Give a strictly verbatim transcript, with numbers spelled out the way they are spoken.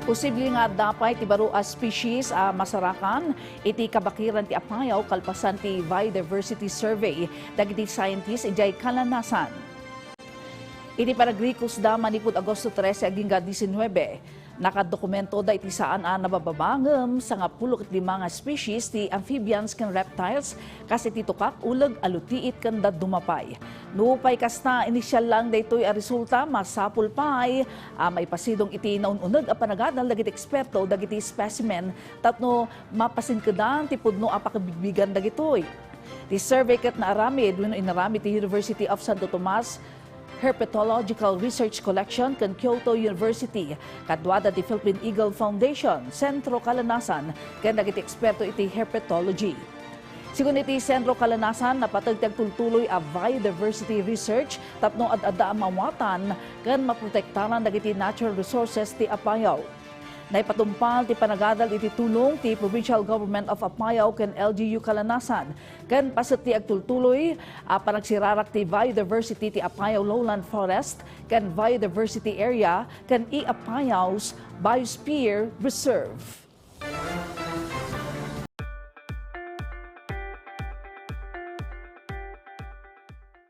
Posible nga adda pay ti baro a species a masarakan iti kabakiran ti Apayao kalpasan ti biodiversity survey dagiti scientist idiay Calanasan. Iti panagrikusda manipud Agosto trese agingga diecinuebe, nakadokumentoda iti saan a nabababa ngem sangapulo ket lima nga species ti amphibians ken reptiles, kas iti tukak, uleg, alutiit ken dadduma pay. Nupay kasta, inisial lang daytoy a resulta, masapul pay a maipasidong iti naun-uneg a panagadal dagiti eksperto dagiti specimen tapno mapasinkedan ti pudno a pakabigbigan dagitoy. Ti survey ket naaramid wenno inaramid ti University of Santo Tomas Herpetological Research Collection ken Kyoto University, kaduada ti Philippine Eagle Foundation, Sentro Kalanasan, ken dagiti eksperto iti herpetology. Sigun iti Sentro Kalanasan, napateg ti agtultuloy a biodiversity research tapno ad-adda a maawatan ken maprotektaran dagiti natural resources ti Apayao. Naipatungpal ti panagadal iti tulong ti Provincial Government of Apayao ken L G U Kalanasan, ken paset ti agtultuloy a panagsirarak ti biodiversity ti Apayao Lowland Forest ken Biodiversity Area ken i-Apayao's Biosphere Reserve.